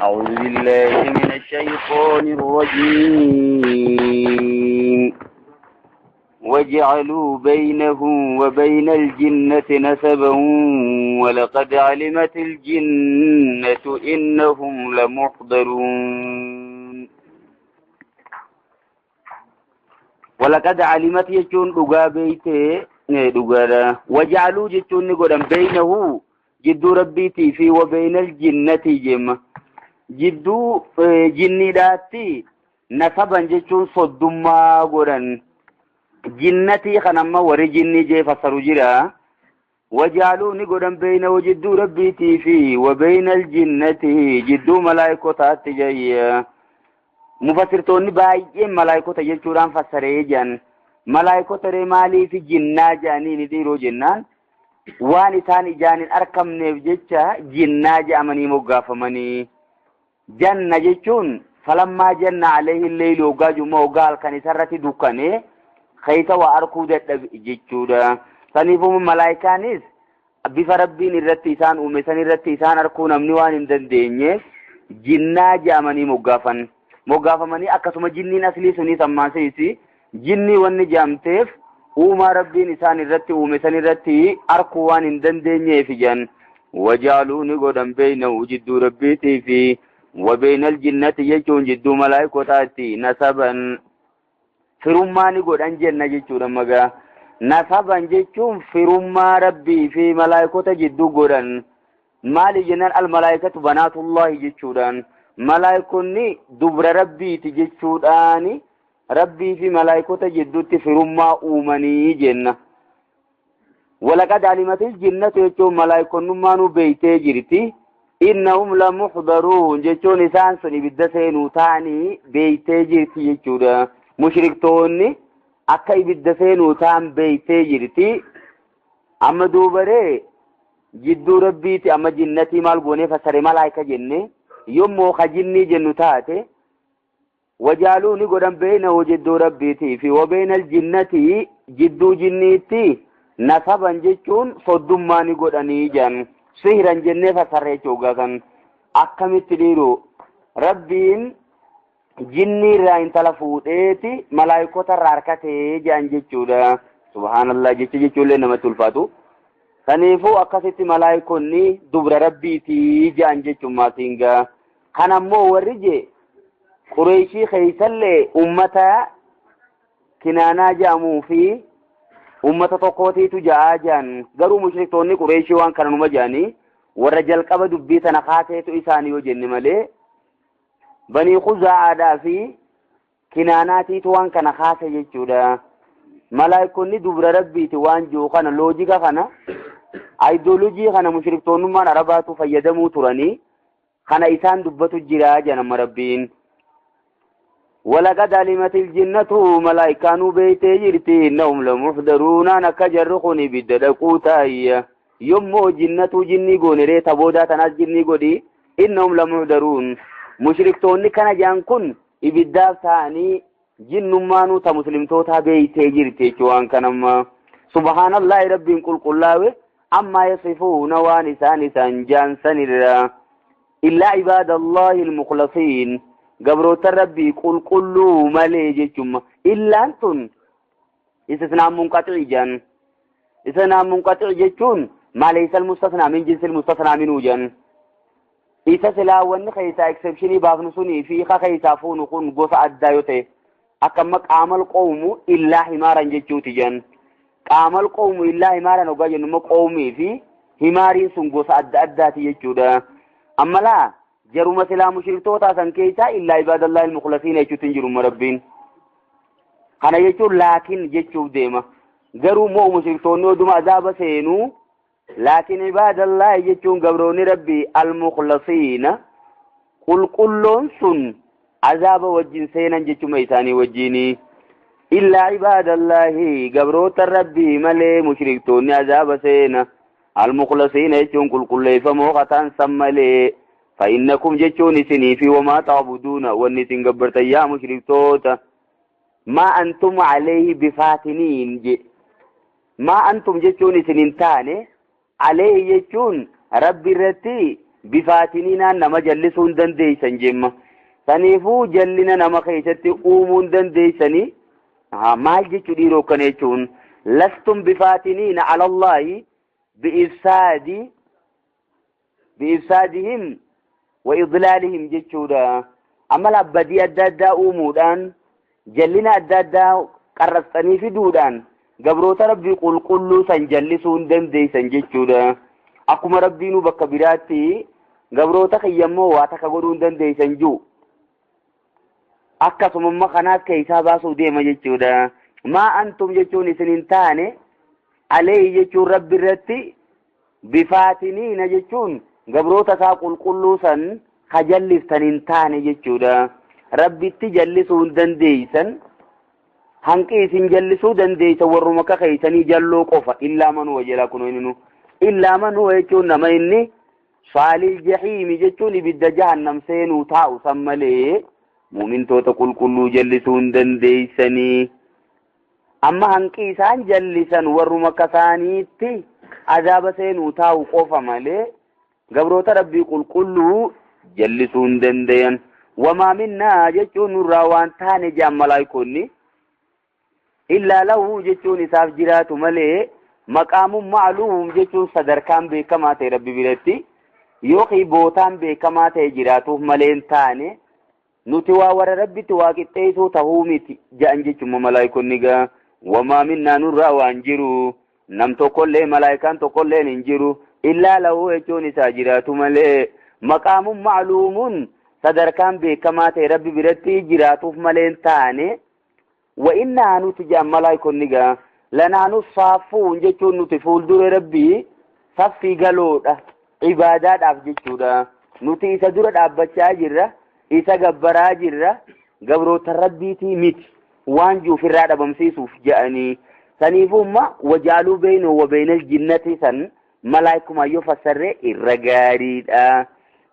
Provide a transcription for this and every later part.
أعوذ بالله من الشيطان الرجيم. وجعلوا بينه وبين الجنة نسبا ولقد علمت الجنة إنهم لمحضرون. ولقد علمت يجون دغا بيته دغا وجعلوا جتون نغدن بينه جدو ربيتي في وبين الجنة جم جدو جني داتي نسبا جتون صدما غدن جنتي خنما وري جني جي فسرو جرا وجعلوا نغدن بينه جدو ربيتي في وبين الجنة جدو ملائكتات جي مفسرتوني بايين ملائكة جچوران فسرee jan ملائكة رee مالي في جنة جاني نديرو جنان waan isaan ijaan hin arkamneef jecha jinnaa je'amanii moggaafamanii. Janna jechuun falammaa janna alayhi leylu hoggaa jumma hoggaa halkan isarratti dukkane keessa waa arkuu dadhabe jechuudha. Saniifuu malaayikaanis bifa rabbiin irratti isaan uume san irratti isaan arkuu namni waan hin dandeenyeef jinnaa je'amanii moggaafan. Moggaafamanii akkasuma jinniin aslii sunis ammaasisi jinnii wanni je'amteef uumaa rabbiin isaan irratti uume san irratti arkuu waan hin dandeenyeef jan. Wajaaluu ni godhan beeynahu jidduu rabbiitii fi wabeeyna aljinnati jechuun jidduu malaayikotaatti nasaban firummaa ni godhan jenna jechuudha. Magaa nasaban jechuun firummaa rabbii fi malaayikota jidduu godhan. Maali jennaan almalaayikatu banaatullahi jechuudhaan malaayikonni dubra rabbiiti jechuudhaani rabbii fi malaayikota jidduutti firummaa uumanii jenna. Walaqad alimatil jinnatu jechuun malaayikonnummaanuu beeytee jirti. Innahum lamuhdaruun jechuun isaan sun ibidda seenuu ta'anii beeytee jirti jechuudha. Mushriktoonni akka ibidda seenuu ta'an beeytee jirti. Amma duubaree jidduu rabbiiti amma jinnatii maal goonee fassare malaayika jenne yommoo ka jinnii jennu taate وجعلوا نغدن بينه جدو ربيتي في وبين الجنة جدو جنيتي نسبا جچون صدما نغدني جن سحرا جنة فسره چوغا كان اكمت ديرو ربين جني را انتلا فوديتي ملائكه راركته جان جچودا. سبحان الله جچ جچولے نما تلفاتو سنيفو اكست ملائكوني دبر ربيتي جان جچوما سينغا خنمو ورجه قريشي خيسل أمتا كنانا جامو في أمتا تقوتي تجاجان غرو مشركتوني قريشي وان كانوا مجاني والرجل قبض بيتنا خاتيتو إساني وجن ملي بني خزاعة في كناناتي توان كان خاسة جيشودا. ملايكوني دبر ربي توان جو خانا لوجيكا خانا ايدولوجي خانا مشركتوني من عرباتو فيدمو تراني خانا إسان دبتو جراجان مربين. ولقد علمت الجنة ملائكان بيتي جرتي إنهم لمحضرون نكجرخني بدلقوتايا يمو جنة جني غونري تبودا تناس جني غودي إنهم لمحضرون. مشركتوني كان جانكن إبداف ثاني جن مانو تمسلم توتا بيتي جرتي جوان كنما. سبحان الله ربي قل قلاوي أما يصفون وانسان سنجان سنرا إلا عباد الله المخلصين قبروت ربي قل قلوا مالي جتشم إلا أنتم استثناء منقطع جن. استثناء منقطع جتشون ما ليس المستثنى من جنس المستثنى منه جن. إذا سلا ون خيسا إكسبشني بافنسوني في خيسا فون خون قص الدايوتي أكمك عمل قوم إلا حمارا جتشوتي جن. عمل قوم إلا حمارا نقول نمك قومي في حمارين سن قص الداتي جتشودا. أما لا جرو مثلا مشركتوتا سن كيسا إلا عباد الله المخلصين يجوتن جرو مربين خنا يجو لكن يجو ديما جرو مو مشركتون ودوم عذاب سينو لكن عباد الله يجون قبروني ربي المخلصين قل كلون سن عذاب وجين سينا جتو ميساني وجيني إلا عباد الله قبروت ربي ملي مشركتون عذاب سينا المخلصين يجون قل كل فموقتا سملي فإنكم جتون سني في وما تعبدون والنسين قبرت يا مشركتوتا ما أنتم عليه بفاتنين جي ما أنتم جتون سنين تاني عليه جتون ربي رتي Bifaatiniinaan nama jallisuu hin dandeeysan jemma. Saniifuu jallina nama keessatti uumuu hin dandeeysanii. Maal jechuu dhiiroo kana jechuun lastum bifaatiniina ala Allaahi bi'ifsaadihim wa idlaalihim jechuudha. Amala badii adda addaa uumuudhaan jallina adda addaa qarrafxanii fiduudhaan gabroota rabbii qulqulluu san jallisuu hin dandeeysan jechuudha. Akkuma rabbiinuu bakka biraatti gabroota kiyyammoo waa takka godhuu hin dandeeysan jiru. Akkasuma kanaas keessaa baasuu deema jechuudha. Maa antum jechuun isin hin taane alayhi jechuun rabbi irratti bifaatiniina jechuun gabroota isaa qulqulluu san kajalliftan hin taane jechuudha. Rabbitti jallisuu hin dandeeysan. Hanqi isin jallisuu dandeeysan warruma akka keeysanii jalloo qofa illaa man huwa jedha kun inni illaa man huwa jechuun nama inni saalil jahiimi jechuun ibidda jahannam seenuu taa'u san malee muumintoota qulqulluu jallisuu hin dandeeysanii. Amma hanqi isaan jallisan warruma akka isaaniitti azaaba seenuu taa'u qofa malee gabroota rabbii qulqulluu jallisuu hin dandayan. Wamaa minnaa jechuun nurraa waan taane jedhan malaayikoonni. Illaa lahu jechuun isaaf jiraatu malee maqaamun ma'luum jechuun sadarkaan beekamaa ta'e rabbi biratti yookiin bootaan beekamaa ta'e jiraatuuf malee hin taane nuti waa warra rabbitti waa qixxeessuu tahuu miti jedhan jechuun malaayikoonni gaa. Wamaa minnaa nurraa waan jiru nam tokkollee malaayikaan tokkolleen hin jiru illaa lahu jechuun isaa jiraatu malee maqaamun ma'luumun sadarkaan beekamaa ta'e rabbi biratti jiraatuuf malee hin taane. Wa innaa nuti jedhan malaayikoonni gaa lanaanu saaffuun jechuun nuti fuuldura rabbii saffii galoodha ibaadaadhaaf jechuudha. Nuti isa dura dhaabbachaa jirra, isa gabbaraa jirra, gabroota rabbiitii miti waan jiruuf irraa dhabamsiisuuf jedhanii. Saniifumma wajaaluu beeyna wa beeynal jinnati san malaayikumaa yoo fassarree irra gaariidha.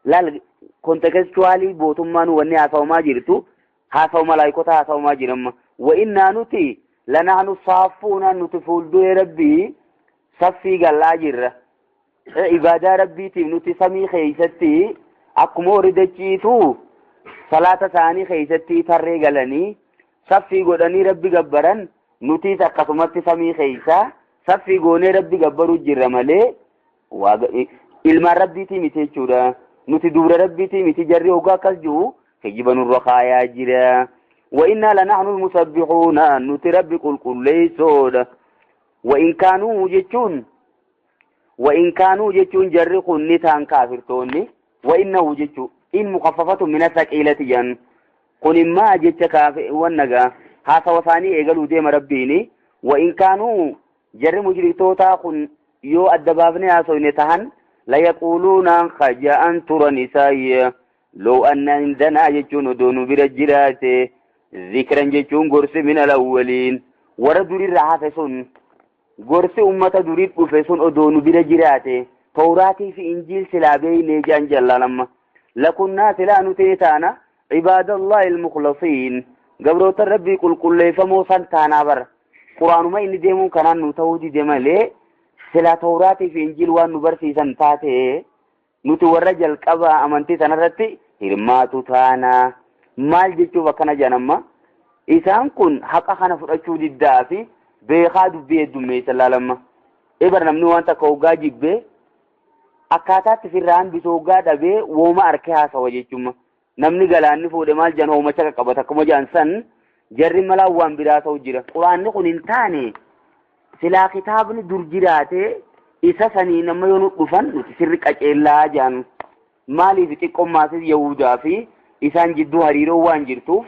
Laal kontekstuwaalii bootummaan wanni haasawamaa jirtu haasawa malaayikota haasawamaa jiramma. Wa innaa nuti lanahnu saaffuuna nuti fuulduree rabbii saffii galaa jirra. Ibaadaa rabbiitiif nuti samii keeysatti akkuma warri dachiitu salaata isaanii keeysatti tarree galanii saffii godhanii rabbi gabbaran nutis akkasumatti samii keeysaa saffii goonee rabbi gabbaruu jirra malee ilmaan rabbiitii miti jechuudha. Nuti dubra rabbiitii miti jarri hoggaa akkas jiru kijiba nurra kaayaa jira. Wa innaa lanahnu almusabbihuuna nuti rabbi qulqulleessoodha. Wa in kaanuu jechuun wa in kaanuu jechuun jarri kun ni ta'an kaafirtoonni wa innahu jechuu in mukaffafatu min asaqiilati jedhan kun immaa jecha kaafe wannagaa haasawa isaanii eegaluu deema rabbiini. Wa in kaanuu jarri mujriktootaa kun yoo adda baafnee haasofne tahan layaquuluuna khaja'an turan isaayya loo anna indanaa jechuun odoo nu bira jiraate zikran jechuun gorsi min alawwaliin warra durirraa hafe sun gorsi ummata durii dhufe sun odoo nu bira jiraate tawraatii fi injiil silaa beeynee jedhan jallaalamma lakunnaa silaa nuti taana cibaadallahi almukhlasiin gabroota rabbii qulqulleeffamoo san taanaa bara quraanuma inni deemuun kanaan nu ta'uu dide malee silaa tawraatii fi injiil waan nu barsiisan taate nuti warra jalqaba amantii sanarratti hirmaatu taanaa. Maal jechuuf akkana jedhan amma isaan kun haqa kana fudhachuu diddaa fi beekaa dubbii heddummeessan laalamma. Ebar namni waan takka hoggaa jibbee akkaataatti firraa hambisuu hoggaa dhabee wooma arkee haasawa jechuudha. Namni galaanni fuudhe maal jedhan hoomacha qaqqabata akkuma jedhan san jarri malaa waan biraa ta'u jira. Quraanni kun hin taane silaa kitaabni dur jiraatee isa sanii nama yoo nu dhufan nuti sirri qaceellaa jedhan. Maaliif xiqqommaasis Yahudaa fi isaan jidduu hariiroo waan jirtuuf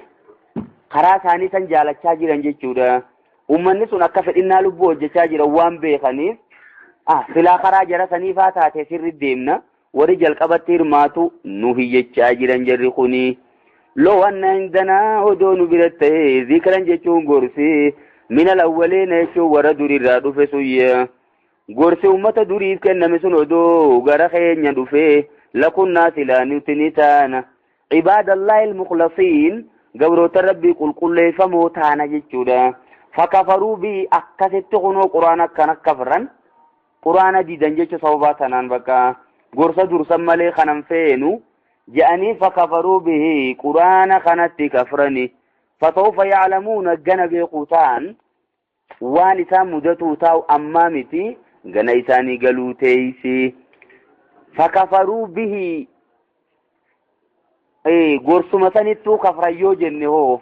karaa isaanii san jaalachaa jiran jechuudha. Uummanni sun akka fedhinnaa lubbuu hojjechaa jiran waan beekaniif silaa karaa jara saniifaa taate sirri deemna warri jalqabatti hirmaatu nu hiyyachaa jiran jarri kuni. Loo anna indanaa odoo nu bira ta'e zikran jechuun gorsi min alawwaliina jechuun warra durirraa dhufe suyya. Gorsi uummata duriif kenname sun odoo gara keenya dhufe lakunnaa silaa nuti ni taana. Cibaadallahi almukhlasiin gabroota rabbii qulqulleeffamoo taana jechuudha. Fakafaruu bi akkasitti kunoo quraana akkana kafaran quraana didan jechuun sababaa tanaan bakka Gorsa dursan malee kanan feenu je'anii fakafaruu bihi quraana kanatti kafrani. Fasawfa yaclamuuna gana beekuu ta'an waan isaan mudatuu taa'u ammaa miti gana isaanii galuu teeysi. Fakafaruu bihi gorsuma sanittuu kafran yoo jenne hoo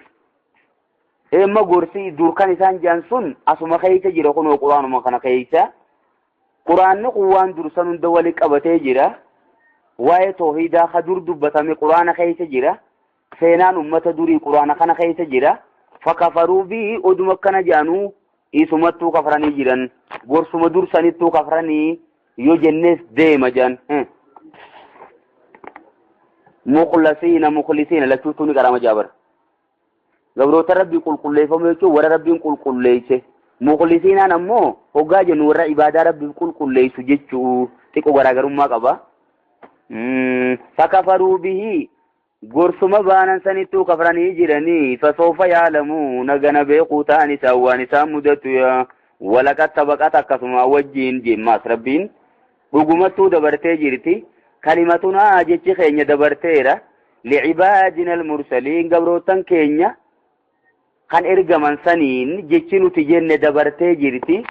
Emma gorsi dur kan isaan jedhan sun asuma keessa jira kunoo quraanuma kana keessa. Quraanni kun waan dursan hunda wali qabatee jira. Waa'ee toohidaa ka dur dubbatame quraana keessa jira. Seenaan ummata durii quraana kana keessa jira. Fakafaruu bihi oduma akkana jedhanuu isumattuu kafranii jiran. Gorsuma dursanittuu kafranii yoo jennees deema jedhan. Mukhlasiina mukhlisiina lachuutuu ni qarama jaabar. Gabroota Rabbii qulqulleeffamuu jechuun warra Rabbiin qulqulleeyse. Mukhlisiinaan ammoo hoggaa jennu warra ibaadaa Rabbiif qulqulleeysu jechuu xiqqoo garaagarummaa qaba. Fakafaruu bihi gorsuma baanan sanittuu kafranii jiranii fasoofa yaalamuuna gana beekuu ta'an isaan waan isaan mudatu yaa walaqad sabaqat akkasuma wajjiin jemmaas Rabbiin dhugumattuu dabartee jirti kalimatunaa jechi keenya dabarteera licibaadina almursaliin gabroottan keenya kan ergaman saniin jechi nuti jenne dabartee jirti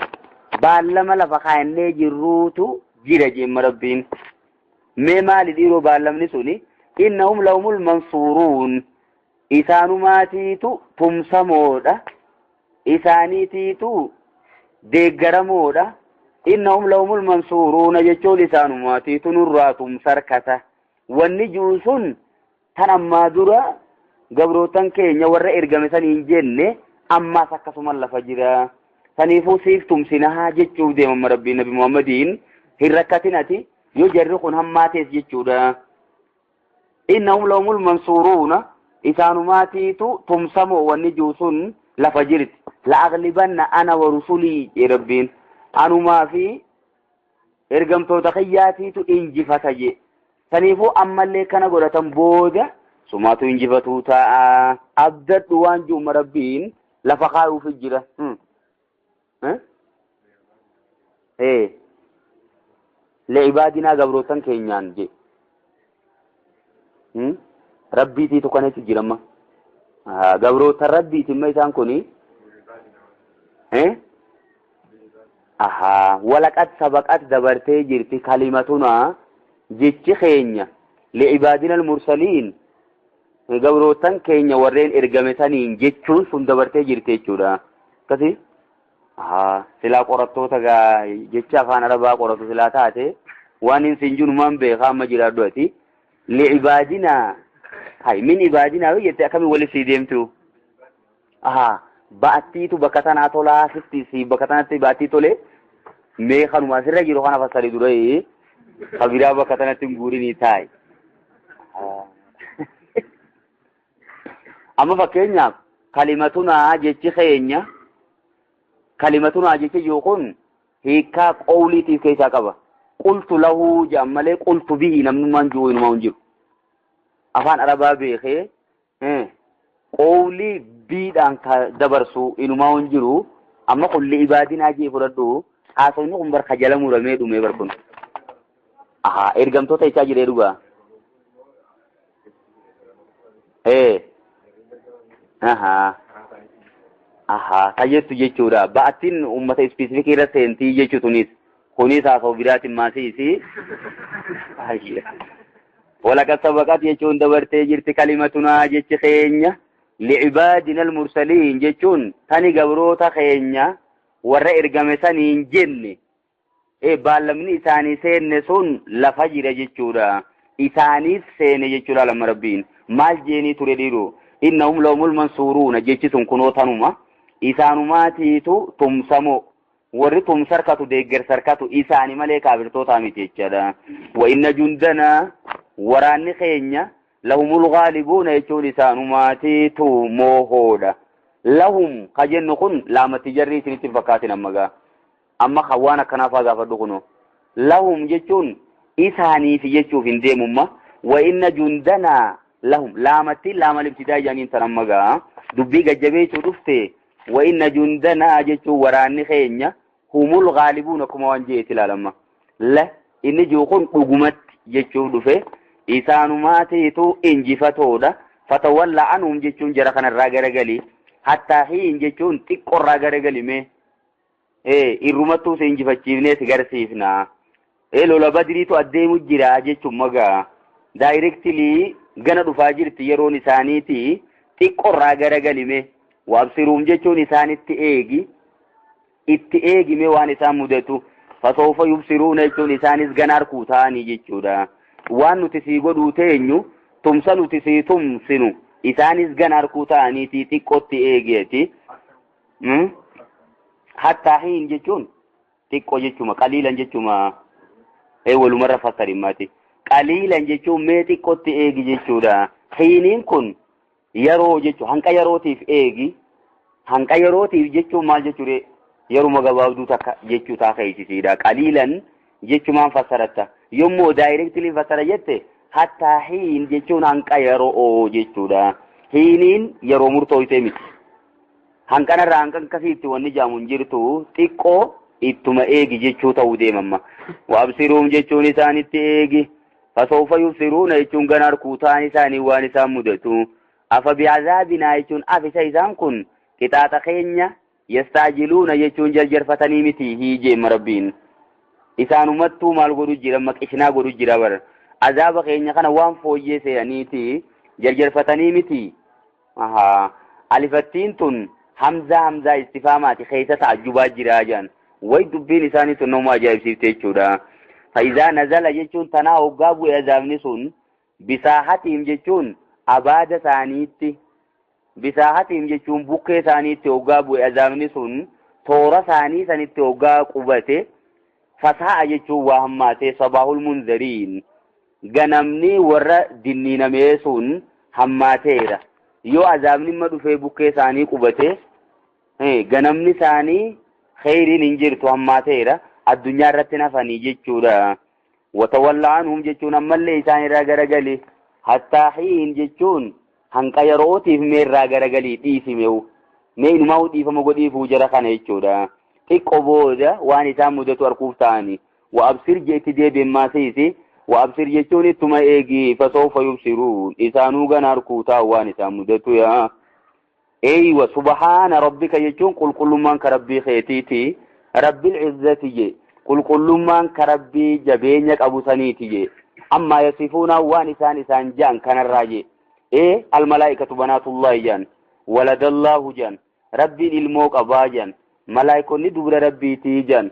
baallama lafa kaayannee jirruutu jira jemma Rabbiin. Mee maali dhiiroo baallamni suni? Innahum lahumul mansuuruun isaanumaatiitu tumsamoodha isaaniitiitu deeggaramoodha. Innahum lahumul mansuuruuna jechuun isaanumaatiitu nurraa tumsarkata. Wanni jiru sun tan ammaa dura gabrootan keenya warra ergame saniin jenne ammaas akkasuma lafa jira. Saniifuu siif tumsinahaa jechuuf deemama Rabbiin Nabi Muhammadiin hin rakkatin ati yoo jarri kun hammaatees jechuudha. Innahum lahumul mansuuruuna isaanumaatiitu tumsamoo wanni jiru sun lafa jirti. La'aglibanna ana wa rusulii jee Rabbiin anumaa fi ergamtoota kiyyaatiitu injifata jee. Saniifuu ammallee kana godhatan booda sumaatu injifatuu ta'a. Abdadhu waan ji'uma Rabbiin lafa kaayuuf jira. Li'ibaadinaa gabrootan keenyaan jee. Rabbiitiitu kanatti jira amma. Gabrootan Rabbiiti imma isaan kuni. Walaqad sabaqat dabartee jirti kalimatunaa jechi keenya li'ibaadina almursaliin gabrootan keenya warreen ergame saniin jechuun sun dabartee jirti jechuudha. Akkasi? Silaa qorattoota gaa jecha afaan arabaa qoratu silaa taate waan hin siin jiru maan beekaa amma jiraadhu ati. Li'ibaadina hay min ibaadinaa yoo jette akkamiin waliif sii deemtu? Ba'attiitu bakka tanaa tolaa sitti si bakka tanatti ba'attii tole mee kanuma asirra jiru kana fassari duree kabiraa bakka tanatti hin guurinii taa'i. Amma fakkeenyaaf kalimatunaa jechi keenya kalimatunaa jechi jiru kun hiikkaa qawliitiif keessaa qaba. Qultu lahu jedhan malee qultu bihi namnummaan jiru inumaa hin jiru. Afaan arabaa beekee qawlii biidhaan ka dabarsu inumaa hin jiru. Amma kun li'ibaadinaa jee fudhadhu haasofni kun bar kajala muramee dhumee bar kun. Ergamtoota isaa jiree dhugaa. Kajettu jechuudha. Ba'attiin uummata ispeesifikii irra seentii jechuu tunis. Kunis haasoo biraatiin maasiisi. Walaqad sabaqat jechuun dabartee jirti kalimatunaa jechi keenya li'ibaadina almursaliin jechuun tani gabroota keenya warra ergame saniin jenne baallamni isaanii seenne sun lafa jira jechuudha. Isaaniif seene jechuudha lamma Rabbiin. Maal jeenii ture dhiiroo? Innahum lahumul mansuuruuna jechi sun kunoo tanuma. Isaanumaatiitu tumsamoo. Warri tumsarkatu deeggarsarkatu isaani malee kaafirtootaa miti jechaadha. Wa inna jundanaa waraanni keenya lahumul ghaalibuuna jechuun isaanumaatiitu moohoodha. Lahum ka jennu kun laamatti jarri isinitti hin fakkaatin amma gaa. Amma kan waan akkanaa faa gaafadhu kunoo. Lahum jechuun isaaniif jechuuf hin deemumma. Wa inna jundanaa lahum laamatti laama libsidaa jedhaniin tan amma gaa. Dubbii gajjabeessuu dhufte wa inna jundanaa jechuun waraanni keenya humul ghaalibuun akkuma waan jeetti ilaalamma. La inni jiru kun dhugumatti jechuuf dhufe isaanumaatiitu injifatoodha. Fatawalla anhum jechuun jara kanarraa garagali. Hattaa hiin jechuun xiqqoorraa garagali mee. Irrumattuu si injifachiifnee si garsiifna. Lola Badriitu addeemu jira jechuun magaa. Daayirektilii gana dhufaa jirti yeroon isaaniiti xiqqoorraa garagali mee. Waabsiruum jechuun isaanitti eegi. Itti eegime waan isaan mudatu. Fasoofa yubsiruuna jechuun isaanis gana harkuu ta'anii jechuudha. Waan nuti sii godhuu teenyu tumsa nuti sii tumsinu isaanis gana harkuu ta'aniiti xiqqootti eegeeti. Hattaa hiin jechuun xiqqoo jechuma qaliilan jechuma walumarra fassarimaati. Qaliilan jechuun mee xiqqootti eegi jechuudha. Hiiniin kun yeroo jechuudha. Hanqa yerootiif eegi. Hanqa yerootiif jechuun maal jechuudha? Yeruma gabaabduu takka jechuu taa keeysisiidha. Qaliilan jechumaan fassaratta. Yommuu daayirektilii fassara jette hattaa hiin jechuun hanqa yeroo jechuudha. Hiiniin yeroo murtooytee miti. Hanqanarraa hanqan kasiitti wanni jaamu hin jirtu xiqqoo ittuma eegi jechuu ta'uu deemamma. Waabsiruum jechuun isaanitti eegi. Fasoofa yubsiruuna jechuun gana harkuu ta'an isaanii waan isaan mudatu. Afa bi'azaabinaa jechuun afisa isaan kun qixaaxa keenya yastaajiluuna jechuun jarjarfatanii miti hiijeema rabbiin. Isaanumattuu maal godhu jira maqishinaa godhu jira bara. Azaaba keenya kana waan fooyyee se'aniiti jarjarfatanii miti. Alifattiin tun hamzaa hamzaa istifaamaati keessa ta'ajjubaa jira jedhan. Way dubbiin isaanii tun nama ajaa'ibsiifte jechuudha. Fa'izaa nazala jechuun tanaa hoggaa bu'e azaabni sun bisaahatiim jechuun abaada isaaniitti. Bisaahatiim jechuun bukkee isaaniitti hoggaa bu'e azaabni sun toora isaanii sanitti hoggaa qubate. Fasaa'a jechuun waa hammaatee sabaahul munzariin ganamni warra dinniinamee sun hammaateera. Yoo azaabni imma dhufee bukkee isaanii qubate ganamni isaanii kheyriin hin jirtu hammaateera. Addunyaa irratti nafanii jechuudha. Watawalla anhum jechuun ammallee isaan irraa garagali. Hattaa hiin jechuun hanqa yerootiif mee irraa garagalii dhiisimewu. Mee inumaa dhiifama godhiifuu jara kana jechuudha. Xiqqoo booda waan isaan mudatu arguuf ta'ani. Wa absir jeetti deebiin maasiisi. Wa absir jechuun ittuma eegi fasoofa yubsiruun isaanuu gana arguu taa'u waan isaan mudatu yaa. Eeywa subhaana rabbika jechuun qulqullummaan ka rabbii keetiiti. Rabbil izzati je qulqullummaan ka rabbii jabeenya qabu saniiti je. Ammaa yasifuuna waan isaan isaan ja'an kanarraa je. Almalaa'ikatu banaatullaahi ja'an. Waladallaahu ja'an. Rabbiin ilmoo qabaa ja'an. Malaayikonni dubra rabbiitii ja'an.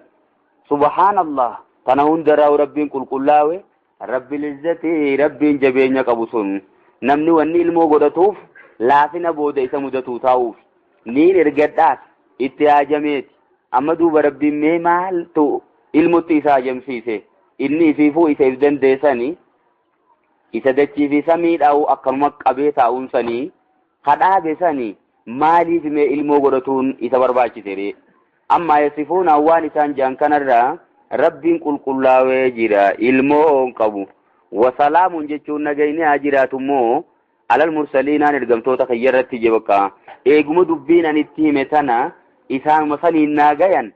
Subhaanallah tana hundarraa rabbiin qulqullaawe. Rabbil izzati rabbiin jabeenya qabu sun. Namni wanni ilmoo godhatuuf laafina booda isa mudatuu taa'uuf. Niin ergadhaas itti haajameeti. Amma duuba rabbiin mee maaltu ilmutti isa haajamsiise. Inni ifiifuu isa if dandeessanii isa dachii fi samii dhaa'u akkanuma qabee taa'uun sanii kadhaabe sanii maaliif mee ilmoo godhatuun isa barbaachise ree. Amma yasifuuna waan isaan jaan kanarraa rabbiin qulqullaawee jira ilmoo hin qabu. Wasalaamuun jechuun nagayni haa jiraatu immoo alal mursaliinaan ergamtoota kiyya irratti je bakka. Eeguma dubbiin ani itti hime tana isaanuma saniin naa gayan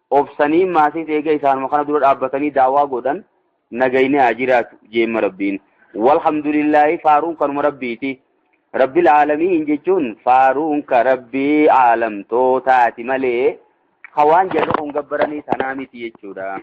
obsanii maasiif eega isaanuma kana dura dhaabbatanii daawaa godhan nagayni haa jiraatu jeemma rabbiin. Walhamdulillaahi faaruun kanuma rabbiiti. Rabbil aalamiin jechuun faaruun ka rabbii aalamtootaati malee hawaan jarri kun gabbaranii tanaa miti jechuudha.